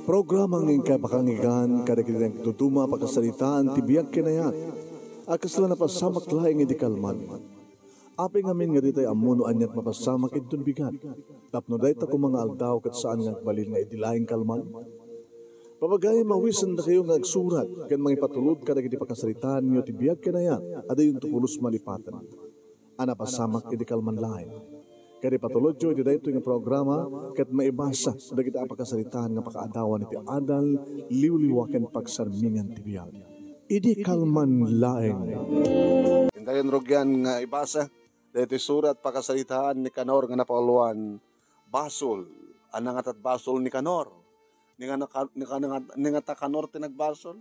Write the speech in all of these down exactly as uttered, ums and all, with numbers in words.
Programa nga inkay pakangigan kadagiti nagduduma a pakasaritaan ti biag ken ayat a kasla napasamak laeng idi kalman. Apay ngamin nga ditay ammo no aniat mapasamak inton bigat. Tapno dayta koma nga aldaw ket saan nga agbalin nga idi laeng kalman. Papagayam, awisendakayo nga agsurat ken mangipatulod kadagiti pakasaritaanyo ti biag ken ayat a dayonto pulos malipaten a napasamak idi kalman laeng. Kadi patulodyo iti daytoy nga programa ket maibasa dagiti a pakasaritaan nga pakaadawan iti adal, liwliwa ken pagsarmingan ti biag. Idi kalman laeng. Intayon rugian nga ibasa daytoy surat pakasaritaan ni Kanor nga napauloan, Basol. Ania ngata ti basol ni Kanor? Ni nga naka-, ni ka-, ni nga, ni ngata Kanor ti nagbasol?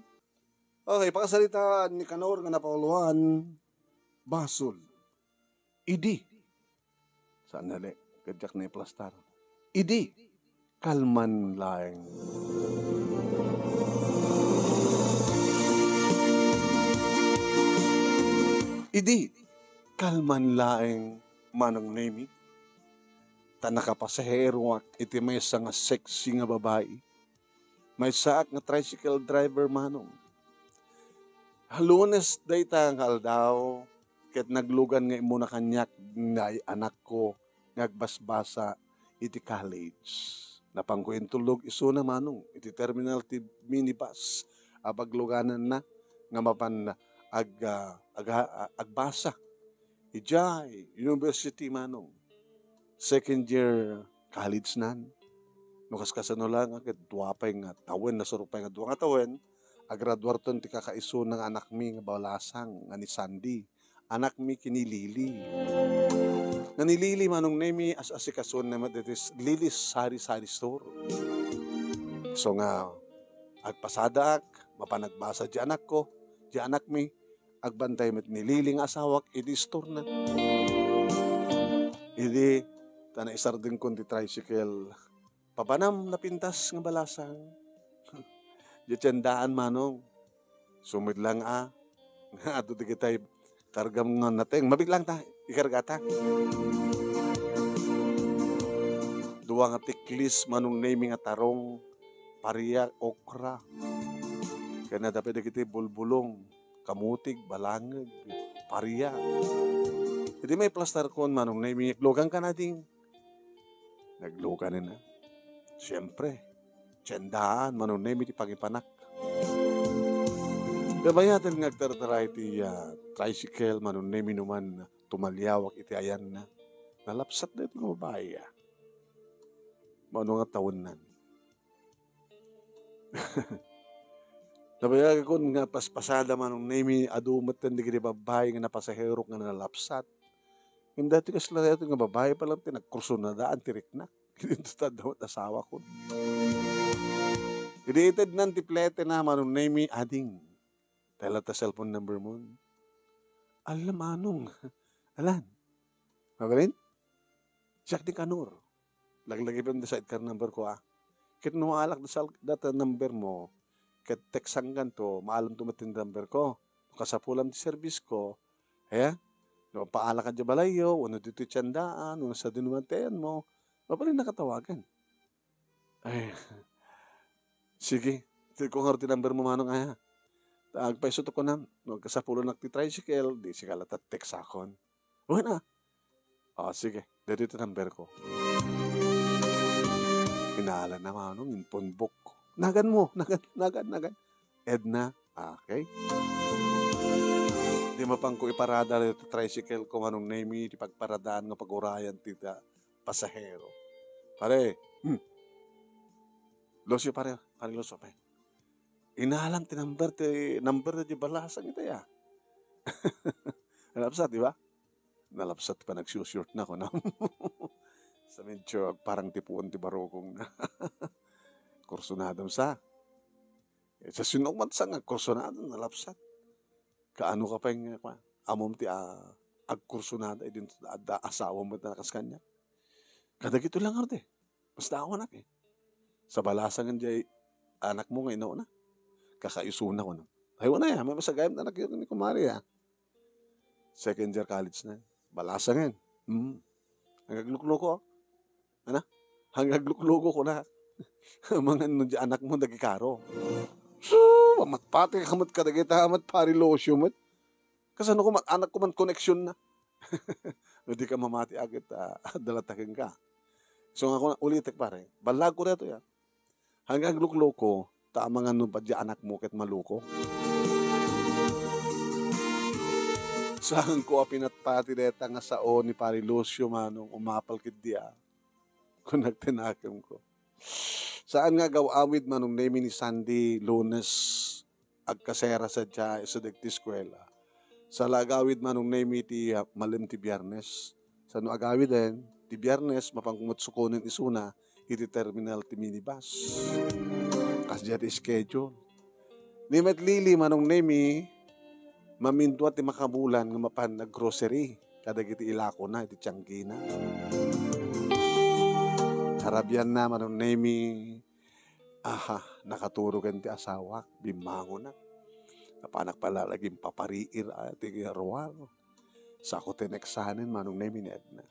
Okay, pakasaritaan ni Kanor nga napauloan, Basol. Idi. Saan nali? Kadiak na iplastar. Idi. Kalman laeng. Idi. Kalman laeng, Manong Nemi. Ta nakapasaheroak iti maysa nga sexy nga babai. Maysaak nga tricycle driver, Manong. Lunes dayta nga aldaw, ket naglugan nga immuna kaniak dayta anakko nga agbasbasa iti college. Napanko intulog isuna, Manong, iti terminal ti minibus a paglugananna nga mapan ag-, ah, aga-, ah, agbasa. Idiay university, Manong. Second year college nan. No kaskasano la nga ket dua pay nga tawen, nasuro pay nga dua nga tawen, agraduarton ti kakaisuna nga anakmi nga balasang nga ni Sandy. Anakmi ken ni Lily. Nga ni Lily, Manong Nemi, as-asikasona met ditoy Lily's Sari-Sari Store. So nga, agpasadaak, mapan agbasa diay anakko, diay anakmi, agbantay met ni Lily nga asawak idi istorna. Idi, ta naisardengkon ti tricycle, papanam napintas nga balasang. Diay tiendaan, Manong. Sumidlang a, nga adu dagitay kargam nga nateng. Mabiit lang ta, ikargata. Dua nga tiklis, Manong Nemi, nga tarong, paria, okra. Ken adda pay dagiti bulbulong, kamutig, balangeg, paria. Idi maiplastarkon, Manong Nemi, nagluganka na ding. Naglugan na. Siempre, tiendaan, Manong Nemi, ti pangipanak. Kabayaten nga agtartaray ti, ah, tricycle, Manong Nemi, numan tumaliawak iti ayanna. Nalapsat daytoy nga babai, ah. Mano nga tawennan. Nabayagakon nga paspasada, Manong Nemi, adu metten dagiti babbai nga napasaherok nga nalapsat. Ngem daytoy kasla daytoy nga babbai pay laeng ti nagkursunadaan ti riknak. Ket inton adda met asawakon. Idi itednan ti pletena, Manong Nemi, ading. Tella ta cellphone number mo. Ala, Manong. Alan. Mabalin? Siak ni Kanor. Laglagipen ti sidecar number ko, ah. Ket no maalak da sal-, data number mo, ket textangkanto, maalamto met ti number ko. No kasapulam ti service ko, eh, no paalak ka diay balayyo, wenno ditoy tiendaan, wenno sadino man ti ayanmo, mabalinnak a tawagan. Ay, sige. Itedko ngarud ti number mo, Manong, aya. Ta agpayso ti kunam, no agkasapulannak ti tricycle, di sika la ta textakon. Wen a. Ah, sige. Daytoy ti number ko. Inalana, Manong, impunbok. Nagan mo, nagan, nagan, nagan. Edna, ah, okay. Di mapanko iparada daytoy tricycle ko, Manong Nemi, ti pagparadaan nga pagurayan ti da-, pasahero. Pare, hmm. Lucio, pare, pare Lucio, pare. Inalam ti number, ti number ti balasang ita, ya. Nalapsat, di ba? Nalapsat pa, nagsusuot na ko, no? Sa medyo parang tipuon ti barukong na. Kursunadam sa. Eh, sa sinok man sa nga kursunada, nalapsat. Kaano ka pay nga, kwa, amom ti, ah, agkursunada, idin adda asawam met a nakas kaniak. Kadagito lang ngarud, eh. Basta ako anak, eh. Sa balasangen diay anakmo nga inawna. Kakaisuna ko na. Ay, wala ya, may masagayam na anak yun ni kumare, ah. Second year college na. Balasangen. Hmm. Ang aglukluko, ah. Ano? Ang aglukluko ko na. Amangan no di anakmo dagikaro. So, mamatpati ka met kadagita met Pari Lucio met. Kasano ko met, anakko man koneksionna. No di ka mamati agit, ah, adda latta kenka. So, nga ko na, ulitek, pare. Ballagko daytoy, ah. Hanggang aglukloko, ta amangan no padi anakmo ket maluko. Saanko a pinatpati dayta nga sao ni Pari Lucio, Manong, umapal ketdi, ah. Kunak ti nakemko. Saan nga agaw-awid, Manong Nemi, ni Sandy, Lunes, agkasera sadiay isu dagiti eskuela. Sa la agawid, Manong Nemi, ti, ah, malem ti Biyernes. Sano agawiden, ti Biyernes, mapanko met sukonen isuna iti terminal ti minibus. Kasdiay ti schedule. Ni met Lily, Manong Nemi, mamindua ti makabulan nga mapan naggrocery kadagiti ilakona iti tianggina. Karabianna, Manong Nemi, aha, nakaturogen ti asawak, bimmangonak. Napanak pala laging papariir, ah, ti ruar. Sako ti neksanen, Manong Nemi, ni Edna.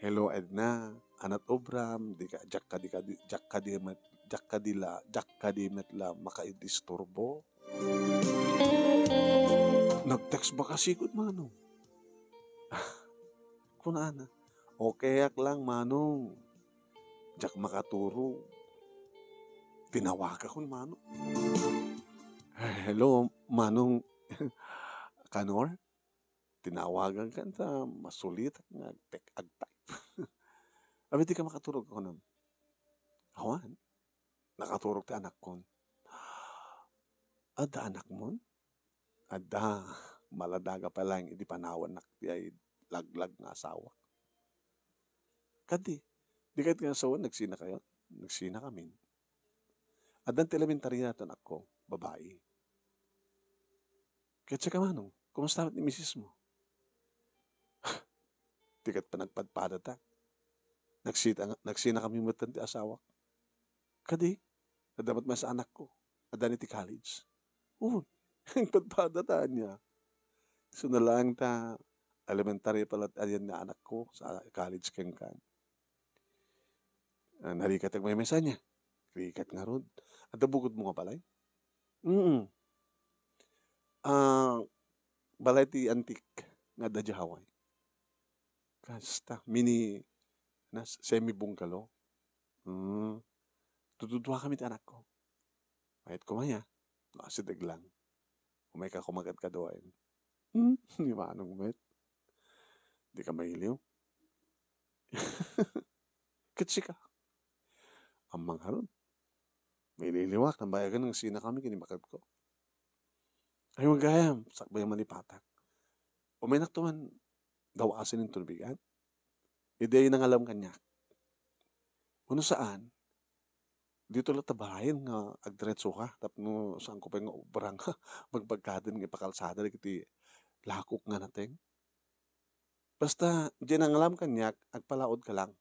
"Hello, Edna. Anat obram? Di ka, diak kadi, kadi, diak kadi met, diak kadi la, diak kadi met la makaidisturbo?" Nag-text ba kasi gud, Manong? Kunana, "Okayak lang, Manong. Diak makaturog." Tinawagakon, Manong. "Hello, Manong Kanor? Tinawagankan ta masulitak nga agtek-, agtype." "Abi, di ka makaturog," kunam. "Awan. Nakaturog ti anakkon." "Adda anakmon?" "Adda, maladaga pay laeng idi panawannak diay laglag nga asawak." "Kadi, di ket nga asawan, nagsinakayon?" "Nagsinakamin." "Addan ti elementaria ti anakko, babai." "Ket sika, Manong, kumusta met ni misismo?" "Di ket panagpadpadata. Nagsita-, nagsinakami metten ti asawak." "Kadi, adda met maysa anakko. Addan iti college." "Uy, padpadata ania?" "Isuna laeng ta elementary pa latta ayan nga anakko, sa college kenkan." "Ah, narikatek maymaysa ania?" "Rikat ngarud." "Adda bukodmo nga balay?" "Mm. Ah, balay ti antik nga adda idiay Hawaii." "Kasta, mini, na, semi bungalow?" "Hmm. Tutuduakami ti anakko." "Mayat koma aya. No, asideg lang. Umayka koma kadkaduaen." "Hmm, ni Manong met. Di ka mailiw?" "Ket sika?" "Ammang ngarud. Maililiwak, nambayagan nga sinakami ken ni baketko." "Ay, gayam, sakbay a malipatak. Umaynakto man dawasen inton bigat. Idi nangalam kaniak. Wenno saan, dito latta balayen nga agdiretsoka tapno saanko pay nga obra nga magbagkaden nga ipakalsada dagiti lakok nga nateng. Basta, diay nangalam kaniak, agpalaudka lang.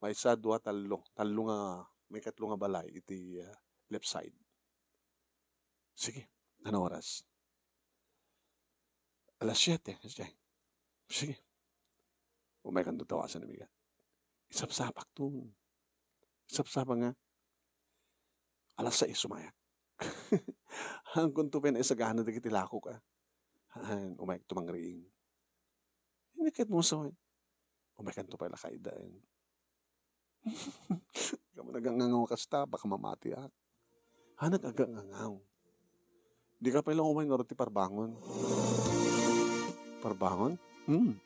Maysa, dua, tallo. Tallo nga, maikatlo nga balay iti, ah, left side." "Sige, ano oras?" "Alas siete, kasdiay." "Sige." Umaykanto dawasen a bigat. Isapsapakto. Isapsapak nga, "Alas sais, umayak." Haankonto pay naisagana dagiti lakok, ah. Haan, umayakto mangriing. Hindi ket mo sa, umaykanto pay la kaidaen. Kamu nagangangaw kasta, baka mamatiak. Hanak agangangaw. Di ka pay la umay ngarud ti parbangon. Parbangon? Hmm.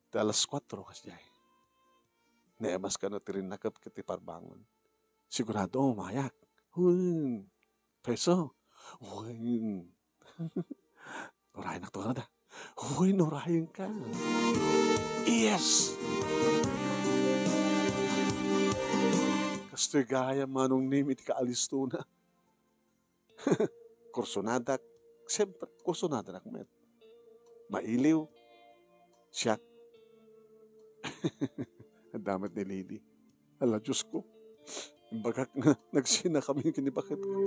Ti alas kuatro, kasdiay. Naemas kano ti rinnakep ket ti parbangon. Sigurado, umayak. Wen. Preso. Wen. Urayenakto kada. Wen, urayenka. Yes! Kastoy gayam, Manong Nemi, ti kaalistona. Kursonadak, siyempre, kursonadak met. Mailiw, siak. Adda met ni Lily. Ala, Diyos ko. Imbagak nga nagsinakami ken ni baketko.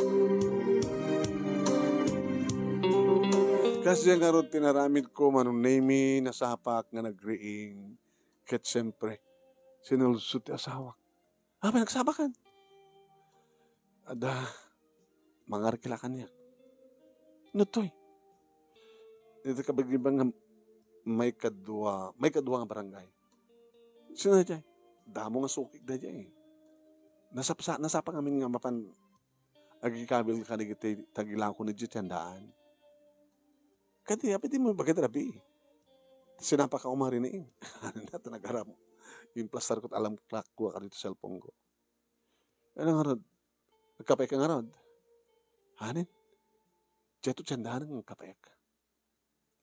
Kasdiay ngarud ti inaramidko, Manong Nemi, nasapak nga nagriing. Ket siyempre, sinaludsod ti asawak. "Apay, nagsapakan?" Adda, mangarkila kaniak. No toy. Dita kabagibang nga maikadua, maikadua nga barangay. Sino daydiay? Damo nga sukik daydiay. Nasapsa-, nasapa ngamin nga mapan agikabil kadagiti tagilako ni Jit yan daan. Kadi, apay di mo ibaga ti rabii? Sinapaka umarini. Ano na, ta nagaram. Implastar ko, alarm clock ko, kadito cellphone ko. Ano nga rod? Nagkape ka nga rod? Hanin? Diay to tiyandahan nga kape.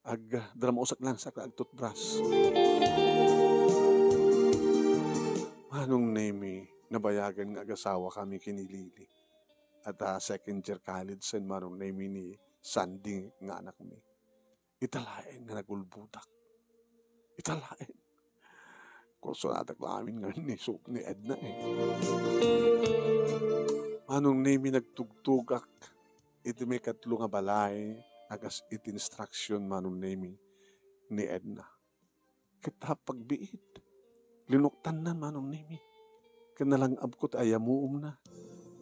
Ag, dramausak lang sa agtutbras. Manong Nemi, nabayagan nga agasawa kami ken ni Lily. At, ah, second year college sen Manong Nemi ni Sandy nga anakmi. Ita laeng nga nagulbodak. Ita laeng. Kursunadak lamin nga ni su-, ni Edna, eh. Manong Nemi, nagtugtugak iti maikatlo nga balay, a kas iti instruction, Manong Nemi, ni Edna. Ket ta pagbiit. Linuktanna, Manong Nemi. Ken nalang-abko ti ayamuomna.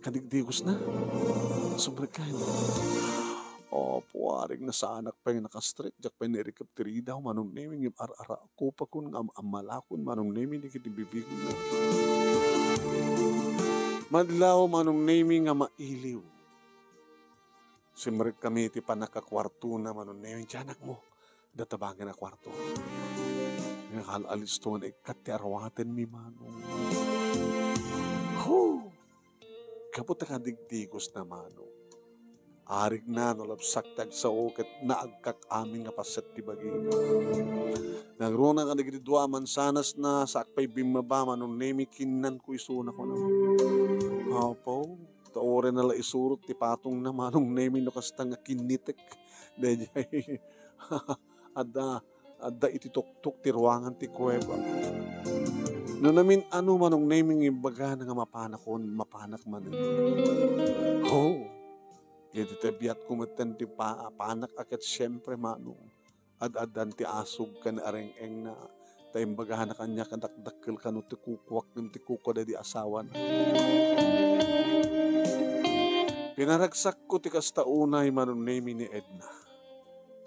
Kadigdigosna. Sumrekkayo. Apo, arig nasaanak pay nga nakastrek, diak pay nairikep ti ridaw, Manong Nemi, ngem ar-arakupakon nga am-ammalakon, Manong Nemi, dagiti bibigna. Madlaw, Manong Nemi, nga mailiw. Simrek kami iti pannakakuartona, Manong Nemi, diay anakmo. Adda tabangen a kuarto. Nga kal-, alisto nga naikkat ti arwatenmi, Manong. Hu! Gapu ta kadigdigosna, Manong. Arigna no labsak ti agsao ket naagkak amin nga paset ti bagina. Nangruna kadagiti dua a mansanasna, saak pay bimmaba, Manong Nemi, kinnanko isuna, kuna. Apo, ta uray na la isurot ti patongna, Manong Nemi, no kasta nga kinnitek. Daydiay. Adda, adda iti tuktok ti ruangan ti kuweba. No namin-ano, Manong Nemi, nga imbagana nga mapanakon, mapanak manen. Ho! Iti tabiatko metten ti pa-, panak a ket siempre, Manong, ad-addan ti asog ken areng-engna, ta imbagana kaniak a dakdakkel kano ti kukuak ngem ti kukua daydi asawana. Pinaragsakko ti kasta unay, Manong Nemi, ni Edna.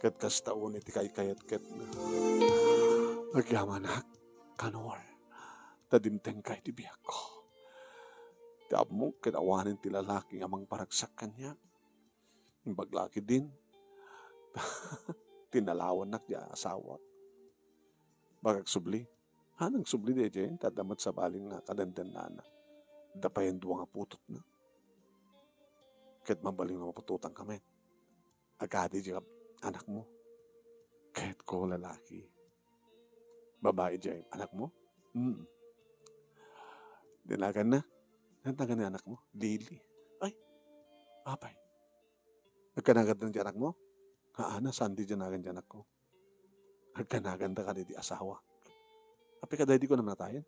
Ket kasta unay ti kaykayatketna. Agyamanak, Kanor, ta dimtengka iti biagko. Ti ammok ket awanen ti lalaki nga mangparagsak kaniak. Imbag la ketdin, tinalawannak ti asawak. Baka agsubli. Haan agsubli daydiay, ta adda met sabali nga kadendennana. Adda payen dua nga putotna. Ket mabalin nga maputotanka met. Agadi diay anakmo. Kayatko lalaki. Babai diay anakmo? Mm. Dinaganna? Dinagan ni anakmo? Lily. Ay, apay. Nagkanaganda diay anakmo? Haan, Sandy diay nagan diay anakko. Nagkanaganda kadi ti asawa. Apay ka daydi ko namnatayen?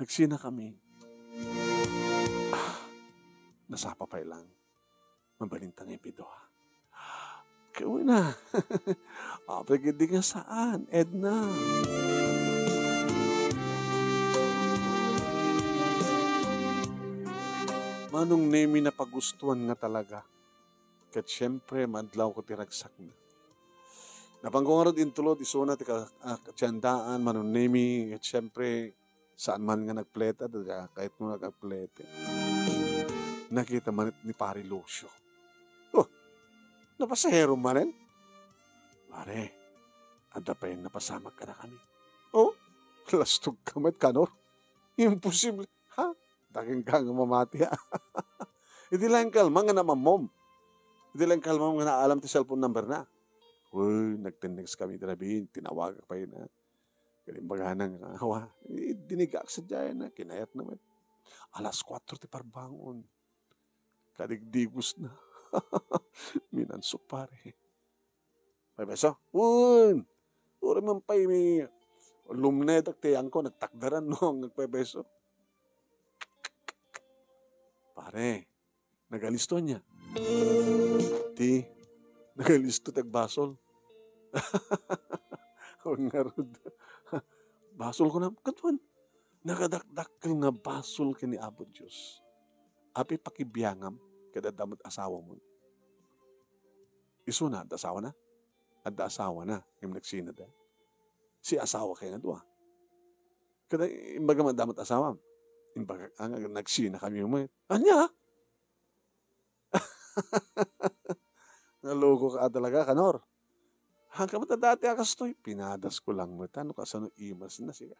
Nagsinakami. Ah, nasapa pay lang. Mabalinta nga ipidua. Kawina. Apay gidi nga saan, Edna. Manong Nemi, napagustuan nga talaga. Ket siempre, madlawko ti ragsakna. Napanko ngarud intulod isuna ti ka-, ah, katiandaan, Manong Nemi, ket siempre, saan man nga nagplete, adda kayatmo nga agplete. Nakita manen ni Pare Lucio. Oh, napasahero manen? Pare, adda pay napasamak kadakami. Oh, lastogka met, Kanor. Imposible. Ha? Dagenka nga mamati, ha? Idi laeng kalma nga namammom. Idi laeng kalma nga naalam ti cellphone number na. Uy, nagtennext kami iti rabii, tinawagak pay na. Ket imbagana nga, awa, eh, dinigak sadiay na, kinayatna met. Alas kuatro ti parbangon. Kadigdigosna. Minansok, pare. Pay peso? Wen! Uray man pay mi-, lumnedak ti ayangko, nagtakderan no, agpay peso. Pare, nagalisto ania? Ti, nagalisto ti agbasol. Awan ngarud. Basol ko na, kaduan. Nakadakdakkel nga basol ken ni Apo Dios. Apay pakibiangam ket adda met asawamon? Isuna, adda asawana? Adda asawana, ngem nagsinada. Si asawa kay nga dua. Kada imbagam adda met asawam. Imbagak, ah, nga nagsinakami met. Ania? Naloko ka talaga, Kanor. Hangka met a dati a kastoy, pinadasko lang met. Ano kasano imas na siya?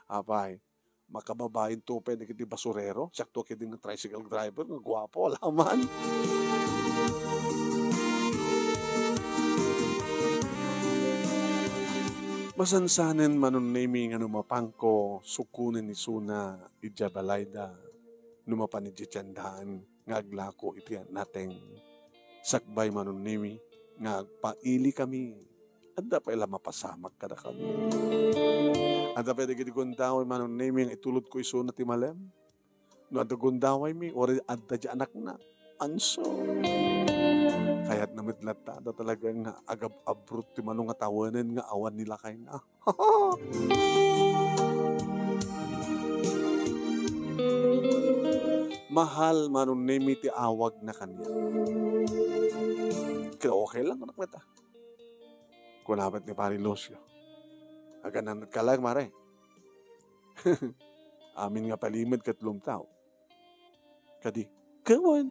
Apay, makababain to pay dagiti basurero. Siak to ketdi nga tricycle driver, nga guapo, alaman. Masansanen, Manong Nemi, nga no mapangko, sukonen isuna idiay balayda. No mapan idiay tiendahan nga aglako iti nateng. Sakbay, Manong Nemi, nga agpailikami. Adda pay la mapasamak kadakami? Adda pay dagiti gundaway, Manong Nemi, nga itulodko isuna ti malem? No adda gundawaymi, uray adda diay anakna. Anso? Kayatna met latta, adda talaga nga agab-abrot ti mano nga tawenen nga awan ni lakayna. Mahal, Manong Nemi, ti awagna kaniak. Ket okay lang, anak met, ah. Kuna met ni Pari Lucio, "Agananat ka lang, mare." Amin nga palimed ket lumtaw. Kadi, "Kawan."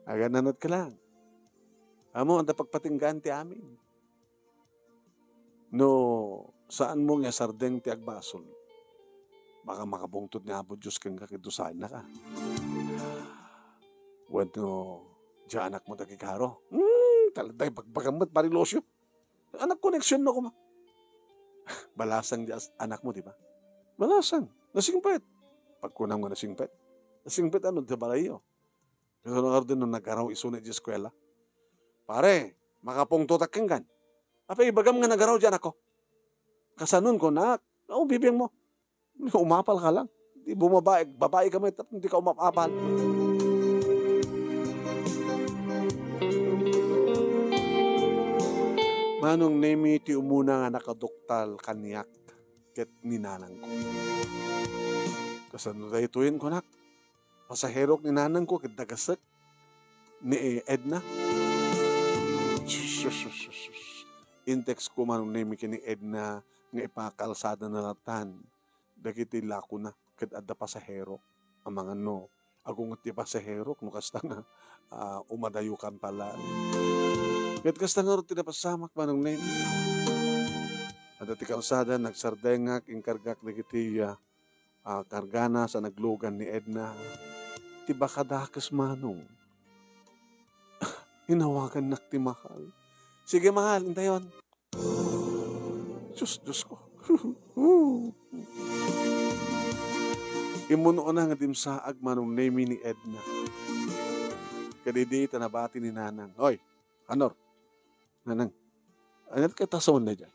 "Agananat ka lang. Ammom, adda pagpatinggaan ti amin. No saanmo nga isardeng ti agbasol, baka makabungtot ni Apo Dios kenka ket dusaennaka. Wenno diay anakmo ti agikaro." Hmm, talaga, ibagbagam met, Pari Lucio. Anakko, koneksionko koma. "Balasang diay as-, anakmo, di ba?" "Balasang. Nasingpet." Pagkunam nga nasingpet. Nasingpet ano, diay balayyo? Kasano ngarud no nagaraw isuna idiay eskuela? "Pare, makapungtotak kenkan. Apay ibagam nga nagaraw diay anakko?" "Kasanon, kunak?" "O, bibiangmo. Umapal ka lang. Di bumabae, babae ka met, tapno di ka umapapal." Manong Nemi ti umuna nga nakaduktal kaniak ket ni nanangko. "Kasano daytoyen, kunak? Pasaherok ni nanangko ket dagasek ni Edna." Sus, sus, sus, sus, sus. Intexko, Manong Nemi, ken ni Edna nga ipakalsadana latan dagiti lakona ket adda pasaherok. Amangan no agunget ti pasaherok no kasta nga, ah, umadayokan pala. Ket kasta ngarud ti napasamak, Manong Nemi. Adda ti kalsada, nagsardengak, inkargak dagiti, ah, ah, kargana sa naglugan ni Edna. Ti bakadakes, Manong. Inawagannak ti mahal. "Sige, mahal, intayon." Sus, Diosko. Immun-una nga dimsaag, Manong Nemi, ni Edna. Kadidi ta nabati ni Nanang, "Oy, Kanor, Nanang, ania ti katasawan daydiay?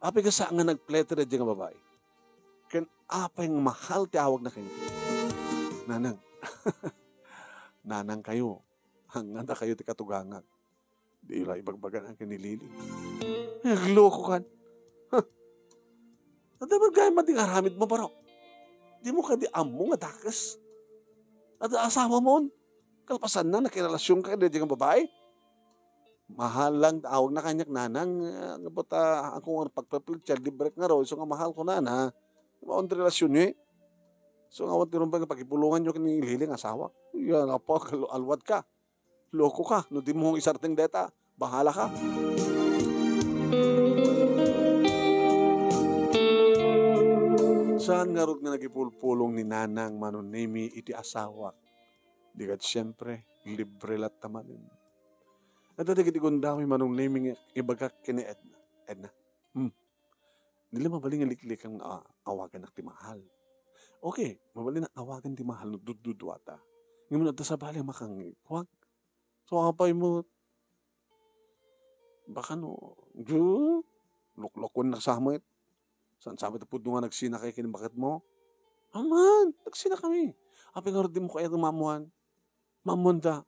Apay kasta nga nagpletter daydiay nga babai? Ken apay nga mahal ti awagna kenka?" "Nanang, nanangkayo, hangadakayo ti katugangak. Di la ibagbagana ken ni Lily." "Naglokokan. Huh. Adda met gayam ti aramidmo, baro. Dimo kadi ammo nga dakes? Adda asawamon. Kalpasanna, nakirelasionka kadi nga babai?" "Mahal lang ti awagna kaniak, Nanang, ah, nga buta, ako nga pagpaplit, child break nga ro, isu nga mahal ko, Nana. Maon ti relasionyo, eh. Isu nga awan ti rumbeng nga pakipulonganyo ken ni Lily nga asawak. Yan, apa, kal-, alwad ka. Loko ka, no dimo isardeng dayta, bahala ka." Saan ngarud nga nagipulpulong ni Nanang Manong Nemi iti asawak? Di ket siempre, libre latta manen. Adda dagiti gundaway, Manong Nemi, nga ibagak ken ni Edna. "Edna, hmm, di la mabalin nga liklikam nga, ah, awaganak ti mahal. Okay, mabalin nga awagan ti mahal no dudduduata. Ngem no adda sabali a makangngeg, huwag. So, apay met? Baka no, Diyo, luklukuennak sa met. Saan sa met a pudno nga nagsinakay ken ni baketmo?" "Aman, nagsinakami. Apay ngarud dimo kayat nga maammoan?" "Maammoanda.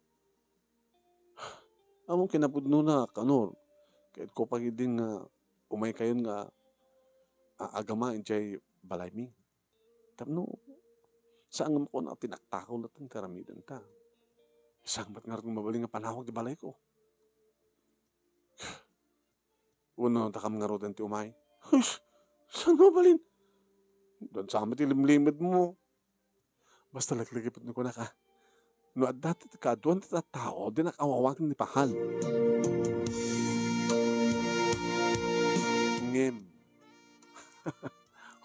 Ammom kinapudnona, Kanor. Kayatko pay idi nga umaykayon nga, ah, agama idiay balaymi." Tapno, saan nga makuna a tinaktakol latta ti aramidenta. Saan met ngarud nga mabalin nga panawag ti balayko? Wenno dakam ngaruden ti umay? Hush! Saan nga mabalin? Dansa met ti limlimedmo. Basta laglagipet no kunak a, no adda ti kaaduan ti tattao, dinak awawagen ni Pahal. Ngem,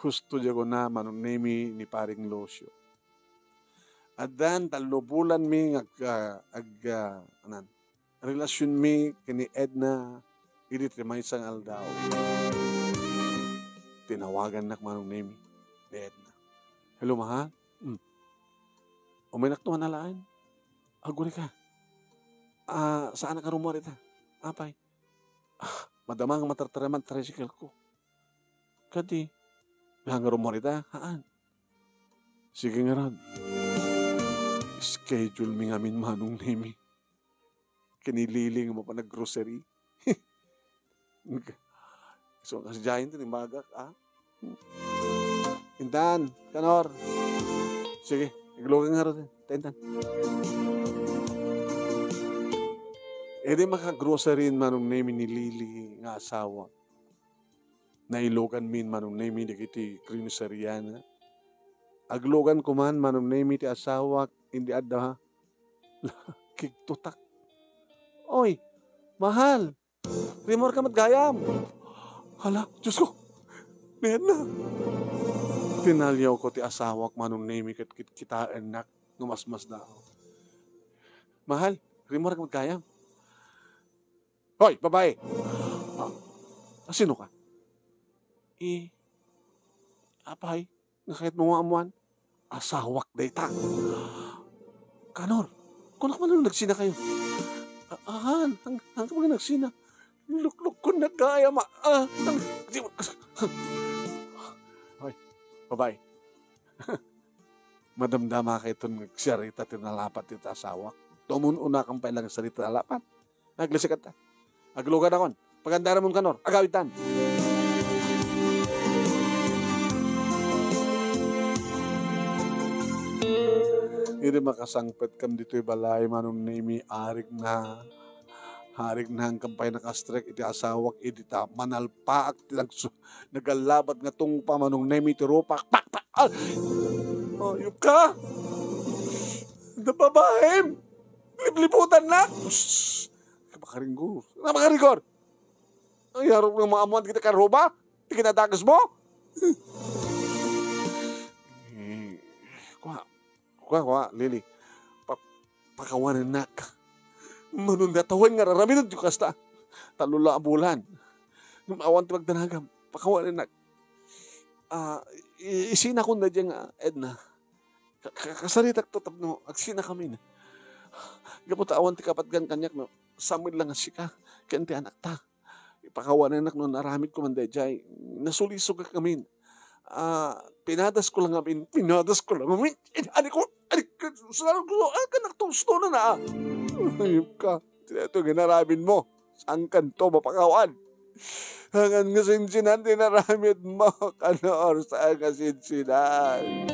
husto diay kuna Manong Nemi ni Paring Lucio. Addan tallo bulanmi nga ag-, ah, ag-, ah, anan, relasionmi ken ni Edna idi ti maysa nga aldaw. Tinawagannak Manong Nemi ni Edna. "Hello, mahal. Hmm. Umaynak tuman alaen? Agurika. Ah, saanak a rummuar ita? Apay? Ah, madama nga matartaraman ti tricycle ko. Kadi, nga rummuar ita? Haan." Sige ngarud. Schedule mi ngamin Manong Nemi ken ni Lily nga mapan ag-grocery. So, kasdiayen ti imbagak, ah. Intan, Kanor. Sige, iglugan ngarud. Intan. Idi maka-grocery Manong Nemi ni Lily nga asawa, nailuganmin Manong Nemi dagiti grinoseriana. Aglugan koman Manong Nemi ti asawak, indi adda kigtotak. "Oy, mahal, rimmuarka met gayam." Hala, Diosko, ni Edna. Tinaliawko ti asawak Manong Nemi ket kitkitaennak no masmasdaaw. "Mahal, rimmuarka met gayam." "Hoy, babae! Ah, sinoka?" "Eh, apay, nga kayatmo nga ammuan? Asawak dayta." "Kanor, kunak man no nagsinakayo?" "Ah, haan, haan, haan kami nga nagsina. Luklukkon gayam, ah, ah, ang-, di mo," "Hoy, babae. Madamdama kayton nga agsarita ti nalapat ti asawak. Tumun-unakam pay lang sarita nalapat. Aglisikatta. Agluganakon. Pagandaramon, Kanor. Agawidtan." Idi makasangpetkam ditoy balay, Manong Nemi, arigna. Arigna, haankan pay nakastrek iti asawak, idi ta manalpaak ti nagsu-, nagalabat nga tungpa Manong Nemi ti rupak. Pak, pak! Ah! Ayup ka! Nababaem! Lipliputannak! Shh! Makaringgor! Makaringgor! Ay, arok nga maamuan kita karuba? Ti kinadakes mo? Eh, kua, Kua, kua, Lily. Pa-, pakawanennak. Manong natawen nga raramidem ti kasta. Tallo la a bulan. Ngem awan ti magdanagam. Pakawanennak. Ah, i-, isinakon daydiay nga Edna. Ka-, ka-, kasaritak to tapno agsinakamin. Gapu ta awan ti kapatgan kaniak no, sa met lang a sika, ken ti anakta. Ipakawanennak no naaramidko man daydiay. Nasulisogak ngamin. Ah, pinadasko lang ngamin. Pinadasko lang ngamin. Eh, ani ko, ani ko, saan ko, ah, kanak to, gusto na na. Ayup ka. Ito ginaramid mo. Saan kanto mapakawan? Hangan nga sinsinan ti naramid mo. Kanor, saan nga sinsinan?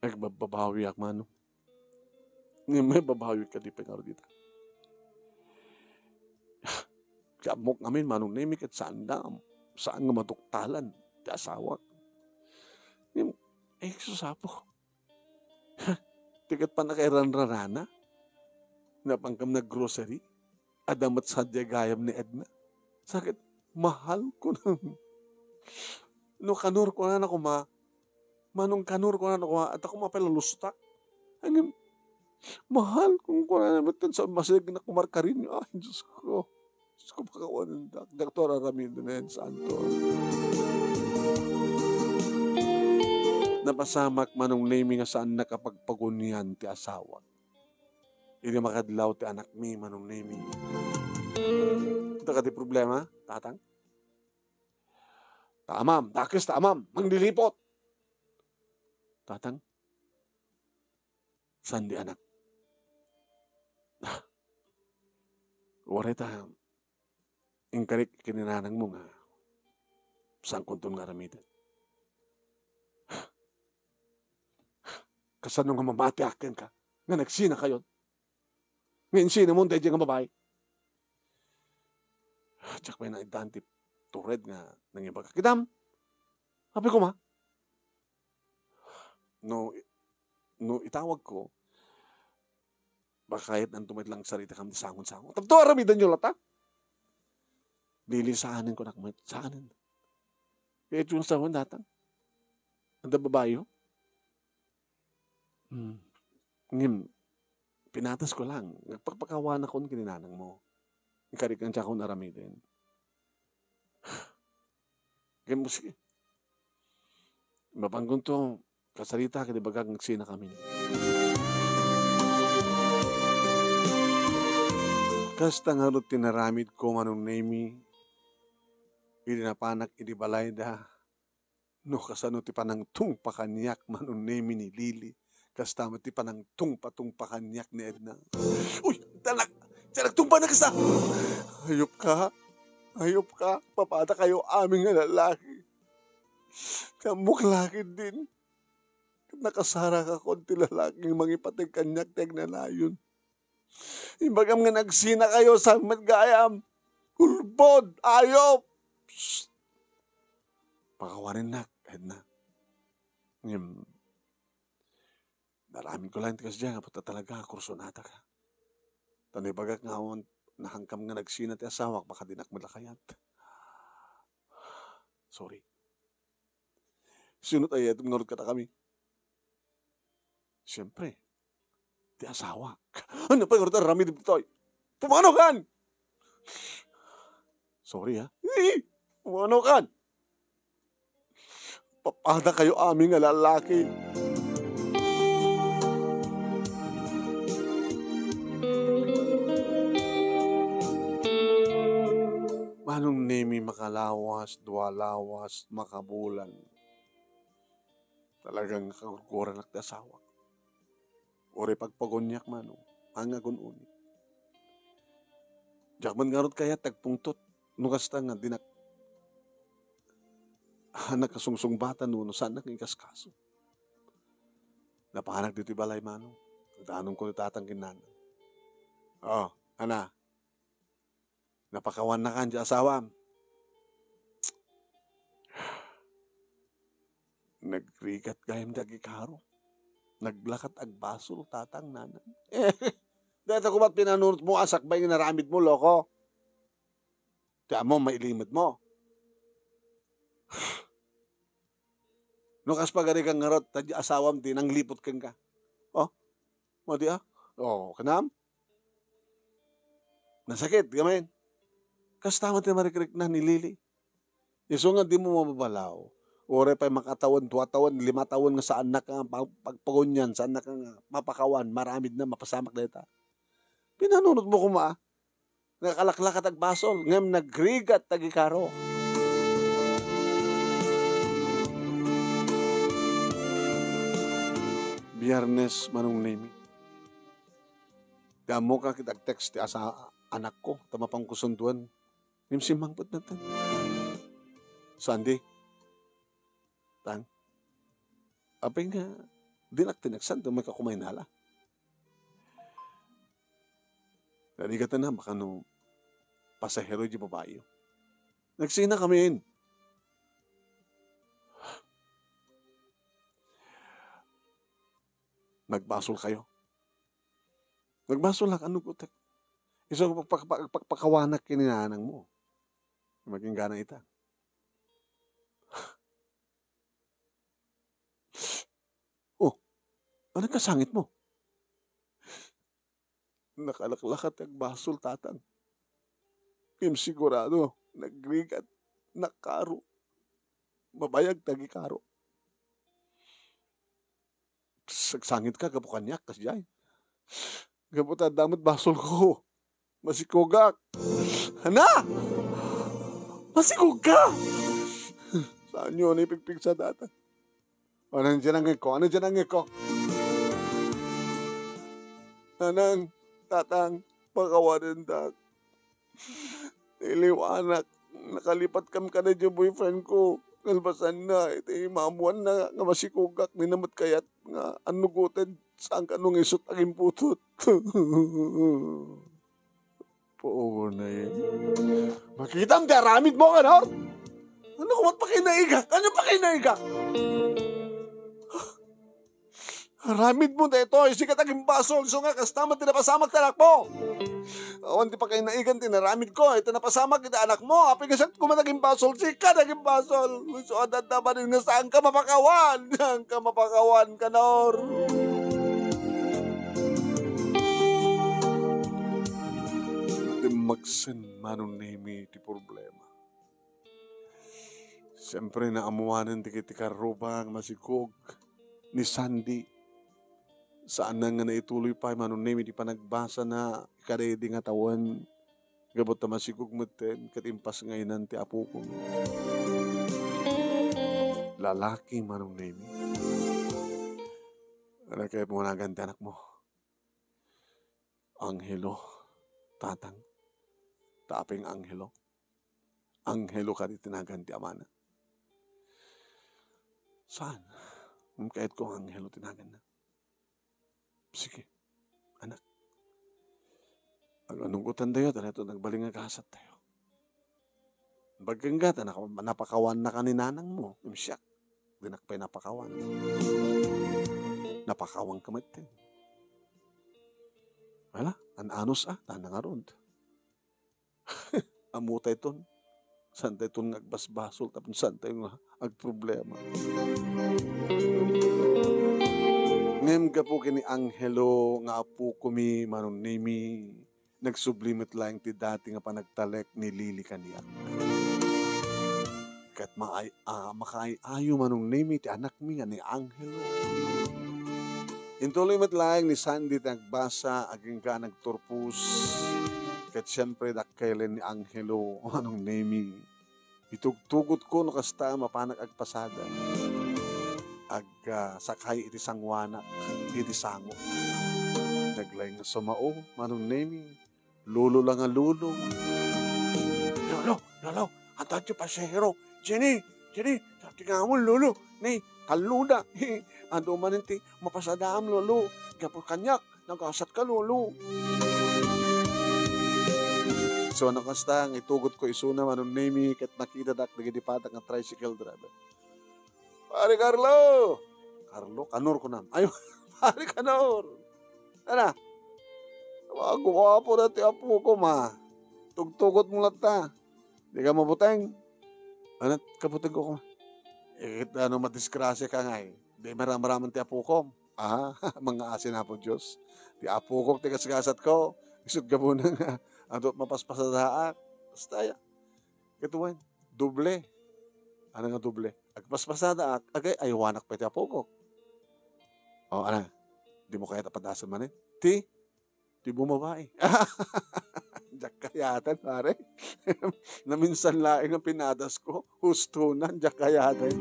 Agbabbabawiak, Manong. Ngem mabbabawi kadi pay ngarud ita. Ti ammok ngamin, Manong Nemi, ket saan nga, saan nga maduktalan ti asawak. Ngem, eh, sus, Apo. Ti ket pannakairanrarana? Napankam nag-grocery? Adda met sadiay gayam ni Edna. Sa ket, mahal ko na. No Kanor kunana koma, Manong Kanor kunana koma, adda koma pay lalustak. Ngem, mahal ko kunana met ken sa masegnak koma karin. Ay, Diosko. Diosko, pakawanendak. Diak to ar-aramiden, santo. Napasamak Manong Nemi nga saannak a pagpagunian ti asawak. Idi makadlaw ti anakmi, Manong Nemi. Ita kadi problema, Tatang? Ta amam, dakes ta amam, mangliliput. Tatang, saan di anak? Uray ta, inkarik ken ni nanangmo nga saankonton nga aramiden. Kasano nga mamatiak kenka nga nagsinakayon? Nga insinamon daydiay nga babai? Diak pay naitdan ti tured nga nangibaga. Kitam? Apay koma, no, no itawagko, baka kayatnanto met lang agsaritakami ti sangon-sangon. Tapno aramidenyo latta. Lili, saanen, kunak met, saanen. Kayatyo nga sawen datang. Adda babayo? Hmm. Ngem, pinatasko lang. Nagpakpakawanakon ken ni nanangmo. Inkarik nga diakon aramiden. Ngem, sige. Mapankonto, kasarita ken ibagak nga agsinakamin. Kasta ngarud ti naramidko, Manong Nemi, idi napanak idi balayda. No kasano ti panangtungpa kaniak, Manong Nemi, ni Lily, kasta met ti panangtungpa-tungpa kaniak ni Edna. Uy, ti anak, ti anak, tungpa na kasta! Hayop ka, hayop ka, papada kayo amin nga lalaki. Ti ammok la ketdin, nakasarakakon ti lalaki nga mangipateg kaniak ti agnanayon. Ibagam nga nagsinakayo, saan met gayam? Ulbod! Ayop! Psst! Pakawanennak, Edna. Ngem, naramidko laeng ti kasdiay gapu ta talaga kursunataka. Ta no ibagak nga awan nahankam nga nagsina ti asawak, baka dinak met la kayat. Sorry. Sino ti ayatem ngarud kadakami? Siempre, ti asawak. Ania pay ngarud aramidem ditoy? Pumanokan! Sorry, ha? Eh, pumanokan! Papada kayo amin nga lalaki. Manong Nemi, makalawas, dua lawas, makabulan. Talagang kakurkuranak ti asawak. Uray pagpaguniak, Manong, pangagun-uni. Diak man ngarud kayat ti agpungtot no kasta nga dinak, ah, nakasungsungbatan wenno saannak nga ikaskaso. Napanak ditoy balay, Manong. Nagdanonko ni tatang ken nanang. Oh, ana, napakawannakan ti asawam. Nagrigat gayam ti agikaro. Naglakat agbasol, tatang, nanang. Dayta koma ti pinanunotmo a sakbay nga inaramidmo, loko. Ti ammom, mailimedmo. No kas pagarigan ngarud, ta di asawam ti nangliput kenka. Oh, madi a? Oh, kanam? Nasakit, gamin. Kasta met ti marikrikna ni Lily. Isu nga dimo mababalaw. Uray pay makatawen, dua tawen, lima tawen nga saannak nga pag-, pagpagunian, saannak nga mapakawan, maramid na, mapasamak dayta. Pinanunotmo koma, nakalaklakat agbasol, ngem nagrigat ti agikaro. Biyernes, Manong Nemi. Ti ammok a, ket agtext ti asa-, anakko, ta mapanko sundoen. Ngem simmangpet metten. Sandi, tang, apay nga dinak tineksan, ti umay ka kumainala. Narigatanna, baka no pasahero di babayo. Nagsinakamin. Nagbasol kayo. Nagbasol ak, ano ko, tek-, isu pagpakpawanak ken ni nanangmo. Makinggana ita. Oh, ano kasangit mo? Nakalaklakat ti agbasol, tatang. Ngem sigurado, nagrigat, nakaro. Mabayag ti agikaro. Agsangit ka gapu kaniak, kasdiay. Gapu ta adda met basolko. Masikogak. Ana! Masikog ka! Saanyo ni pigpigsa, tatang? Ano diay nangngegko? Ano diay nangngegko? Nanang, tatang, pakawanendak. Iliwanak, nakalipatkam kada diay boyfriend ko. Kalpasanna, iti maammoanna nga masikogak, dina met kayat nga annugoten, saan kano nga isut' agimputot. Puonay. Makitam ti aramidmo, Kanor? Ania koma ti pakainaigak? Ania pakainaigak? Aramidmo daytoy, sika ti agimbasol, isu nga kasta met ti napasamak ti anakmo. Awan ti pakainaigan ti inaramidko, iti napasamak iti anakmo, apay nga siak koma ti agimbasol, sika ti agimbasol. Isu a dadamanen nga saanka mapakawan, saanka mapakawan, Kanor. Dimmaksen, Manong Nemi, ti problema. Siyempre, naammoanen dagiti karruba nga masikog ni Sandy. Saan nga naituloy pay, Manong Nemi, ti panagbasana kadaydi nga tawen gapu ta masikog metten ket impasngaynan ti apokon. Lalaki, Manong Nemi. Ania kayatmo nga nagan ti anakmo? Angelo, Tatang. Ta apay nga Angelo? Angelo kadi ti nagan ti amana? Saan? Ngem kayatko nga Angelo ti naganna. Sige, anak. Ag-, anong utandayo, ta daytoy nagbalin nga gasattayo. Bagkangga ta naka-, napakawannaka ni nanangmo, ngem siak, dinak pay napakawan. Napakawanka metten. Wala, an-anos a, ta nangarud. Ammotayton. Saantayton nga agbasbasol, tapno saantayo nga agproblema. Ngem gapu ken ni Angelo nga apokomi, Manong Nemi, nagsubli met laeng ti dati nga panagtalek ni Lily kaniak. Ket maay-, a, makaay-ayo, Manong Nemi, ti anakmi nga ni Angelo. Intuloy met laeng ni Sandy ti agbasa agingga nagturpos. Ket siempre, dakkelen ni Angelo, Manong Nemi. Itugtugotko no kasta, mapanak agpasada. Ag-, a, sakay iti sangoanak, iti sango. Naglaing nga sumao, Manong Nemi. Lolo la nga lolo. "Lolo, lolo, adda diay pasahero. Jenny, Jenny, tingamon, lolo. Ni, talloda. Adu manen ti mapasadaam, lolo. Gapu kaniak, nagasatka, lolo." So, no kasta nga itugotko isuna, Manong Nemi, ket nakitadak dagiti padak nga tricycle driver. "Pare Carlo!" "Carlo? Kanor kunam?" "Ay, Pare Kanor! Ana, guapo na ti apokom, a. Tugtugotmo latta. Dika mabuteng." "Ania ti kabutengko, kuma?" "Ket no madisgrasiaka ngay, di maramraman ti apokom." "Ah, mangngaasin, Apo Dios. Ti apokok ti gasgasatko. Isut' gapuna nga adu ti mapaspasadaak." Kasta aya. Ket wen, doble. Ania nga doble? Agpaspasadaak, agay-aywanak pay ti apokok. O, ania? Dimo kayat a padasen manen? Ti, ti bumabae. Diak kayaten, pare. Naminsan laeng nga pinadasko. Husto na, diak kayaten.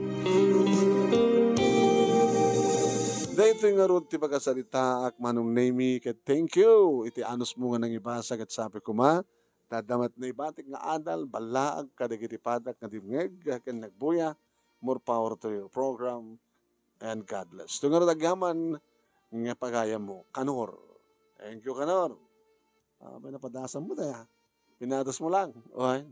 Daytoy ngarud ti pakasaritaak, Manong Nemi, ket thank you iti anusmo nga nangibasa ket sabi koma, Adda met naibatik nga adal, ballaag kadagiti padak nga dimngeg ken nagbuya. More power to your program, and God bless. Ito nga nagyaman nga pagayammo, Kanor. Thank you, Kanor. Ah, may napadasan mo tayo, ah. Pinadas mo lang. Okay.